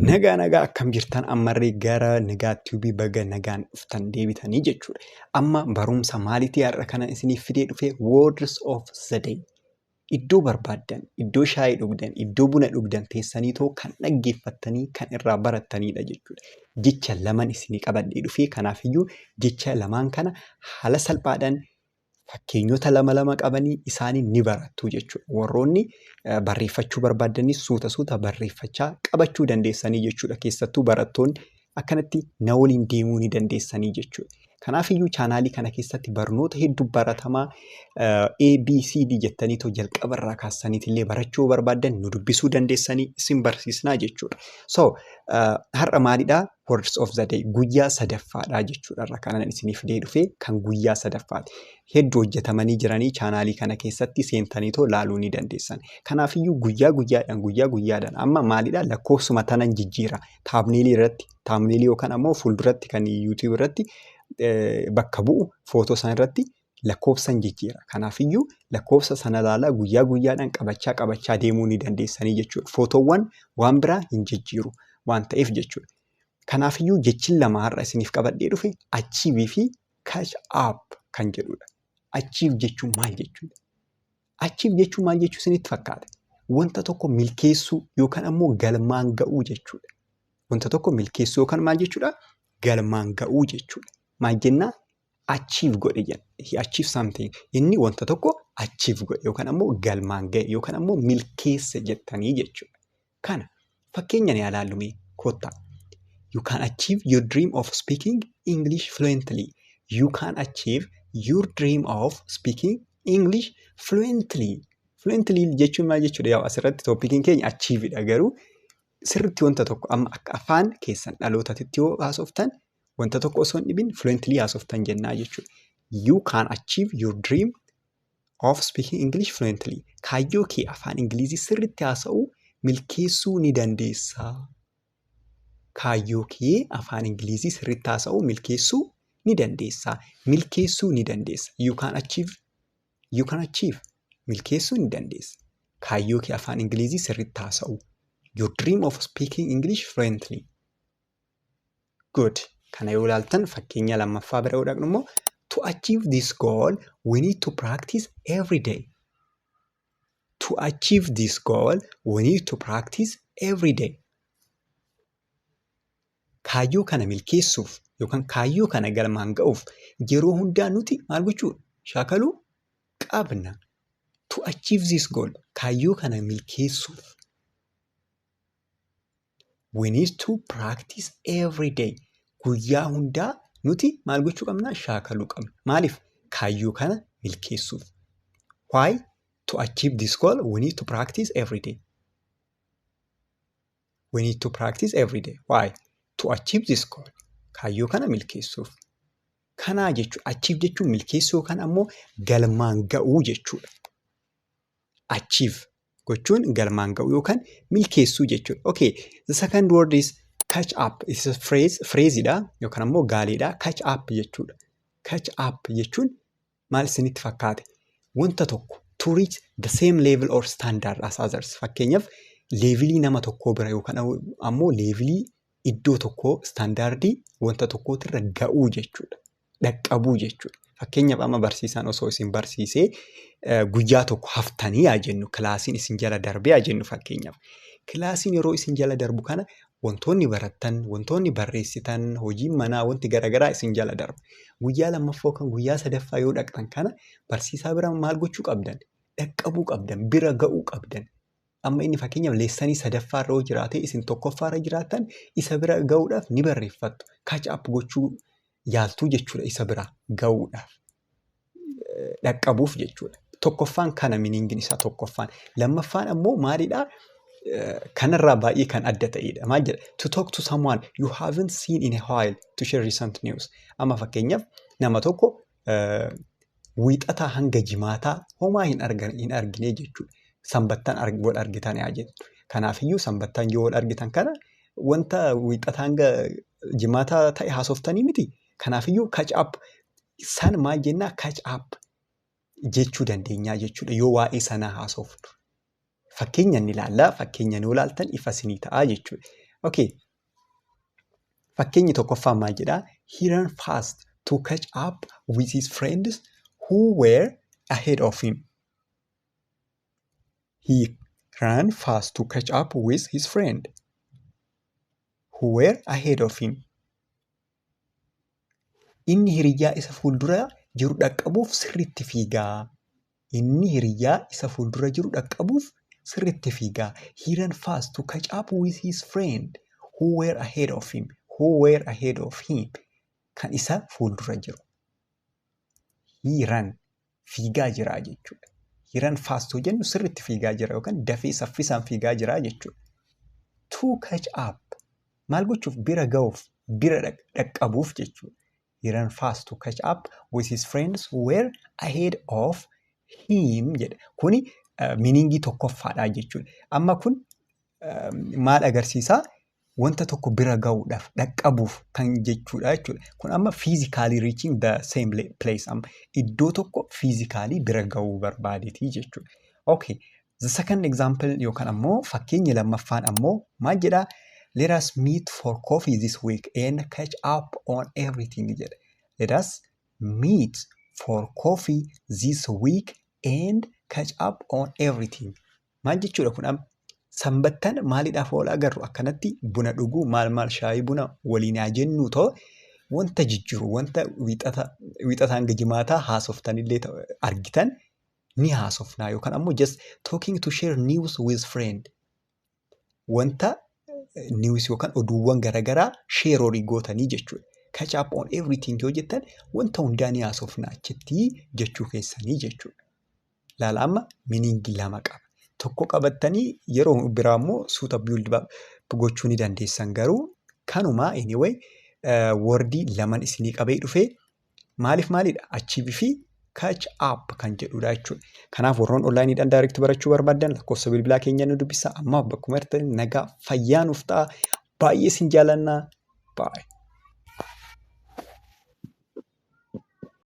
Nagaa nagaa, akkam jirtan? Ammarree gara Nagaa Tube baga nagaan dhuftan deebitanii jechuudha. Amma barumsa maaliitii har'a kana isiniif fidee dhufe? Words of the day. Iddoo barbaaddan, iddoo shaayii dhugdan, iddoo buna dhugdan teessanii too kan dhaggeeffattanii kan irraa barattanidha jechuudha. Jecha laman isinii qabadhee dhufee, kanaafiyyuu jecha lamaan kana haala salphaadhaan fakkeenyota lama lama qabanii isaanii ni barattu jechuudha. Warroonni barreeffachuu barbaaddanis suuta suuta barreeffachaa qabachuu dandeessanii jechuudha. Keessattuu barattoonni akkanatti na waliin deemuu ni dandeessanii jechuudha. Kanaafiyyuu chaanaalii kana keessatti barnoota hedduu baratamaa ABCD jettanii too jalqabarraa kaasaniitillee barachuu barbaaddan nu dubbisuu dandeessanii, isin barsiisnaa jechuudha. So har'a maalidhaa? Words of the day guyyaa sadaffaadhaa jechuudha. Irra kanan isiniif fidee dhufee kan guyyaa sadaffaati. Hedduu hojjetamanii jiranii, chaanaalii kana keessatti seentanii too laaluu ni dandeessan. Kanaafiyyuu guyyaa guyyaadhaan guyyaa guyyaadhaan amma maalidhaa, lakkoofsuma tanan jijjiira. Thumbnailii irratti, thumbnailii yookaan ammoo fuulduratti kan YouTube irratti bakka bu'u footoo sana irratti lakkoofsan jijjiira. Kanaafiyyuu lakkoofsa sana ilaalaa guyyaa guyyaadhaan qabachaa qabachaa deemuu ni dandeessanii jechuudha. Footoowwan waan biraa hin jijjiiru waan ta'eef jechuudha. Kanaafiyyuu jechi lama har'a isiniif qabadhee dhufe achieve fi catch up kan jedhudha. Achieve jechuun maal jechuudha? Achieve jechuun maal jechuu isinitti fakkaata? Wanta tokko milkeessuu yookaan ammoo galmaan ga'uu jechuudha. Wanta tokko milkeessuu yookaan maal jechuudha? Galmaan ga'uu jechuudha. Maal jennaa? Achieve godhe jenna. He achieve something. Inni wanta tokko achieve godhe yookaan ammoo galmaan ga'e yookaan ammoo milkeesse jettanii jechuudha. Kana fakkeenya ni ilaallu, kottaa. You can achieve your dream of speaking English fluently. You can achieve your dream of speaking English fluently. Fluently jechuun maal jechuudha? Yaa, asirratti topiciin keenya achieveidha, garuu sirriitti wanta tokko amma akka afaan keessan dhalootatti yoo haasoftan wanta tokko osoo hin dhibin fluently haasoftan jennaa jechuudha. You can achieve your dream of speaking English fluently. Kaayyoo kee afaan Ingilizii sirriitti haasa'uu milkeessuu ni dandeessaa. Kaayyoo kee afaan Ingilizii sirriitti haasa'uu milkeessuu ni dandeessaa. Milkeessuu ni dandeessa. You can achieve. You can achieve. Milkeessuu ni dandeessa. Kaayyoo kee afaan Ingilizii sirriitti haasa'uu. Your dream of speaking English fluently. Good. Kana yoo ilaaltan, fakkeenya lammaffaa bira yoo dhaqnu immoo, to achieve this goal we need to practice every day. To achieve this goal we need to practice every day. Kaayyoo kana milkeessuuf yookaan kaayyoo kana galmaan ga'uuf yeroo hundaa nuti maal gochuu, shaakaluu qabna. To achieve this goal, kaayyoo kana milkeessuuf, we need to practice every day. Guyyaa hundaa nuti maal gochuu qabna? Shaakaluu qabna. Maaliif? Kaayyoo kana milkeessuuf. Why? To achieve this goal we need to practice every day. We need to practice every day. Why? To achieve this goal. Kaayyoo kana milkeessuuf. Kanaa jechuudha. Achieve jechuun milkeessuu yookaan ammoo galmaan ga'uu jechuudha. Achieve gochuun galmaan ga'uu yookaan milkeessuu jechuudha. Okay, the second word is catch up. It's a phrase, phraseidha yookaan ammoo gaaleedha. Catch up jechuudha. Catch up jechuun maal isinitti fakkaate? Wanta tokko to reach the same level or standard as others. Fakkeenyaaf, levelii nama tokkoo bira yookaan ammoo levelii iddoo tokkoo, standardii wanta tokkootirra ga'uu jechuudha. Dhaqqabuu jechuudha. Fakkeenyaaf, amma barsiisaan osoo isin barsiisee guyyaa tokko haftanii haa jennu, kilaasiin isin jala darbee haa jennu fakkeenyaaf. Kilaasiin yeroo isin jala darbu kana wantoonni barattan, wantoonni barreessitan, hojiin manaa, wanti garaagaraa isin jala darba. Guyyaa lammaffaa yookaan guyyaa sadaffaa yoo dhaqxan kana barsiisaa bira maal gochuu qabdan? Dhaqqabuu qabdan, bira ga'uu qabdan. Amma inni fakkeenyaaf lessonii sadaffaarra yoo jiraate, isin tokkoffaarra jiraattan, isa bira ga'uudhaaf ni barreeffattu. Catch up gochuu yaaltuu jechuudha isa bira ga'uudhaaf. Dhaqqabuuf jechuudha. Tokkoffaan kana, meaningiin isaa tokkoffaan. Lammaffaan ammoo maalidhaa? Kanarraa baay'ee kan adda ta'edha. Maal jedha? To talk to someone you haven't seen in a while to share recent news. Amma fakkeenyaaf nama tokko Wiixataa hanga Jimaataa homaa hin argine jechuudha. Sanbattan wal argitan haa jennu. Kanaafiyyuu Sanbattan yoo wal argitan kana wanta Wiixataa hanga Jimaataa ta'e haasoftanii miti. Kanaafiyyuu catch up san maal jennaa, catch up jechuu dandeenyaa jechuudha yoo waa'ee sanaa haasofnu. Fakkeenya ni ilaallaa. Fakkeenya yoo ilaaltan ifa isinii ta'a jechuudha. Okay. Fakkeenyi tokkoffaan maal jedhaa? He ran fast to catch up with his friends who were ahead of him. He ran fast to catch up with his friend who were ahead of him. Inni hiriyyaa isa fuuldura jiru dhaqqabuuf sirriitti fiigaa. Inni hiriyyaa isa fuuldura jiru dhaqqabuuf sirriitti fiigaa. He ran fast to catch up with his friend who were ahead of him. Who were ahead of him. Kan isa fuuldura jiru. He ran, fiigaa jira jechuudha. He ran fast yoo jennu sirriitti fiigaa jira yookaan dafee saffisaan fiigaa jira jechuudha. To catch up, maal gochuuf? Bira ga'uuf, bira dhaqqabuuf jechuudha. He ran fast to catch up with his friends who were ahead of him jedha. Kuni meaningii tokkoffaadha jechuudha. Amma kun maal agarsiisaa? Wanta tokko bira ga'uudhaaf, dhaqqabuuf kan jechuudha jechuudha. Kun amma physically reaching the same place, amma iddoo tokko physically bira ga'uu barbaadeeti jechuudha. Okay. The second example yookaan ammoo fakkeenyi lammaffaan ammoo maal jedhaa? "Let us meet for coffee this week and catch up on everything" jedha. "Let us meet for coffee this week and catch up on everything." Maal jechuudha kun amma? Sanbattan maaliidhaaf wal agarru, akkanatti buna dhuguu, maal maal, shaayii buna waliin haa jennu ta'u, wanta jijjiiru, wanta wiixataa hanga jimaataa haasoftanillee argitan ni haasofnaa, yookaan ammoo just talking to share news with friend, wanta news yookaan oduuwwan garaagaraa share horii gootanii jechuudha. Catch up on everything yoo jettan wanta hundaa ni haasofna achitti jechuu keessanii jechuudha. Laala, amma meaningii lama qaba. Tokko qabattanii yeroo biraa immoo suuta build gochuu ni dandeessan, garuu kanuma. Anyway, wordii laman isinii qabee dhufee maaliif maalidha? Achieve fi catch up kan jedhudha jechuudha. Kanaaf warroon onlineiidhaan direct barachuu barbaadan lakkoofsa bilbilaa keenya nu dubbisa. Amma bakkuma jirtan nagaa fayyaa nuuf ta'a. Baay'ee isin jaalannaa. Baay'ee.